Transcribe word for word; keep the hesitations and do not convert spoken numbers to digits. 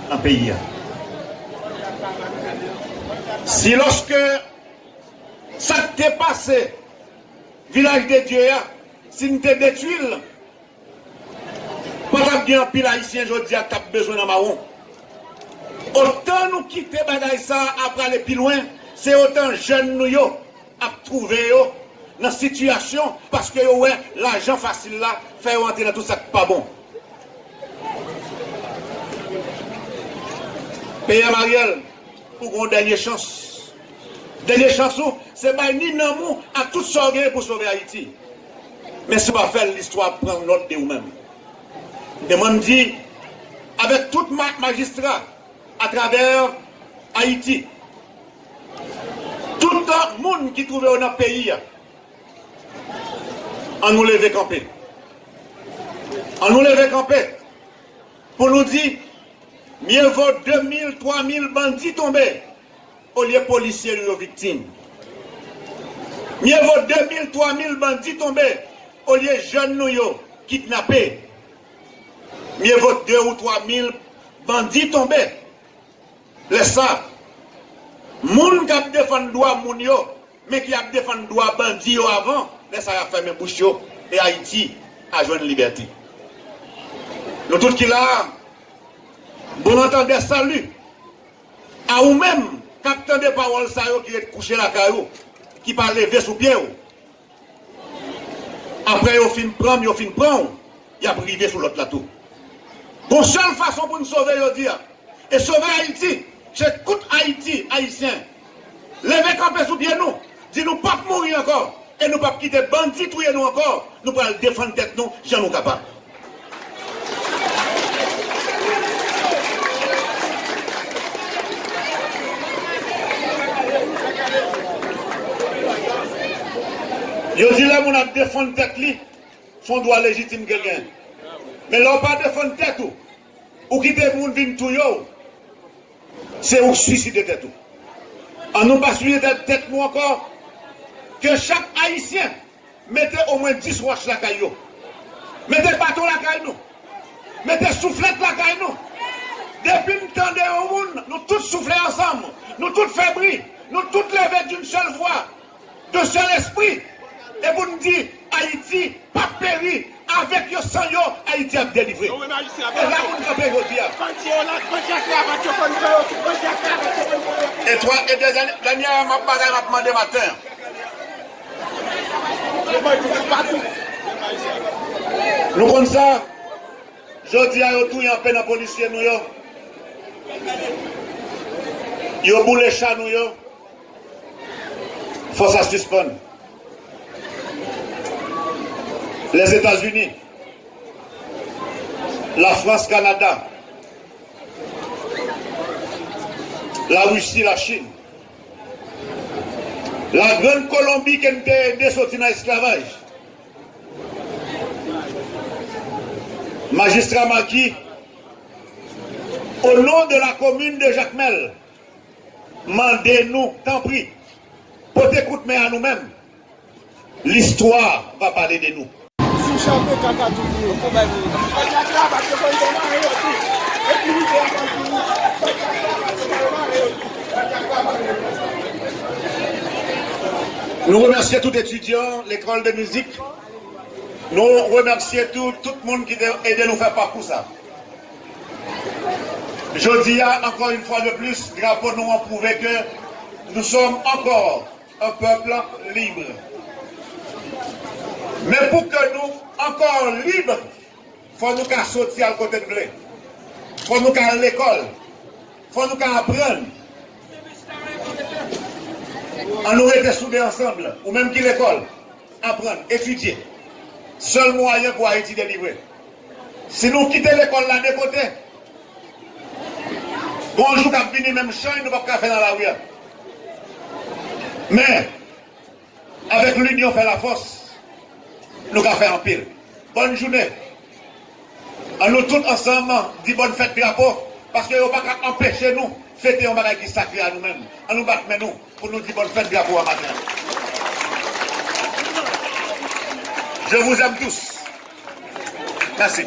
Nan peyi a. Si lòske sa k te pase Vilaj de Dye a, si n te detwi l, pa t ap gen anpil Ayisyen jodi a k t ap bezwen nan mawon. Otan nou kite bagay sa a prale pi lwen, se otan jèn nou yo ap twouve yo nan sitiyasyon paske yo wè lajan fasil la fè yo antre nan tout sa k pa bon. P M Ariel, ou gen yon dènye chans. Dènye chans ou, se bay ni nanm ou ak tout sa w genyen pou sove Ayiti. Men si w pa fè l, listwa ap pran lòt de ou menm. E mwen m di, avèk tout ma-, majistra atravè Ayiti, tout moun ki twouve yo nan peyi a, ann nou leve kanpe. Ann nou leve kanpe pou nou di, mye vo de mil, twa mil bandi tonbe, olye polisye nou yo viktim. Mye vo de mil, twa mil bandi tonbe, olye jèn nou yo kidnape. Mye vo de ou twa mil bandi tonbe. Lè sa, moun k ap defann dwa moun yo, men ki ap defann dwa bandi yo avan, lè sa y ap fèmen bouch yo, e Ayiti a jwenn libète. Nou tout ki la a, bon antandè sali a ou menm k ap tande pawòl sa yo ki ret kouche lakay ou, ki pa leve sou pye w. Apre yo fin pran m, yo fin pran w, y ap rive sou lòt la tou. Gon sèl fason pou n sove jodi a, e sove Ayiti, se tout Ayiti, Ayisyen, leve kanpe sou pye nou, di nou p ap mouri ankò, e nou p ap kite bandi touye nou ankò, nou pral defann tèt nou jan nou kapab. Yo di lè moun ap defann tèt li, se yon dwa lejitim ke l gen. Men lè w pa defann tèt ou, ou kite moun vin touye w, se ou k swiside tèt ou. Ann nou pa swiside tèt, tèt nou ankò. Ke chak Ayisyen mete omwen dis wòch lakay yo. Mete baton lakay nou. Mete souflèt lakay nou. Depi m tande yon moun, nou tout soufle ansanm. Nou tout fè bri. Nou tout leve d'une seule voix, d'un seul esprit. E pou n di, Ayiti p ap peri. Avèk yo, san yo, Ayiti ap delivre. E la pou n kanpe jodi a. E twa, e dènye, dènye m ap bagay, m ap mande maten an. Nou konn sa, jodi a yo touye anpil nan polisye nou yo. Yo boule cha nou yo. Fò sa sispann. Lèzetazini, Lafrans, Kanada, Larisi, Lachin, Lagrand Kolonbi ke n te ede soti nan esklavaj. Majistra Marquis, au nom de la commune de Jacmel, mande nou, tanpri, pote kout men a nou menm. L'histoire va parler de nous. Si w chape, kaka toujou. Nou remèsye tout etidyan lekòl de mizik. Nou remèsye tou tout moun ki te ede nou fè pakou sa. Jodi a, encore une fois de plus, drapo nou an pwouve ke nous sommes encore un peuple libre. Men pou ke nou ankò lib, fò nou ka soti al kote n vle. Fò nou ka al lekòl. Fò nou ka aprann. Ann nou rete soude ansanm. Ou menm ki lekòl, aprann, etidye. Sèl mwayen pou Ayiti delivre. Si nou kite lekòl la de kote, gon jou k ap vini menm chay nou p ap ka fè nan lari a. Men, avèk linyon fè lafòs, nou ka fè anpil. Bòn jounen. Ann nou tout ansanm di bòn fèt drapo, paske yo pa ka anpeche nou fete yon bagay ki sakre a nou menm. Ann nou bat men nou pou nou di bòn fèt drapo a maten an. Je vous aime tous. Merci.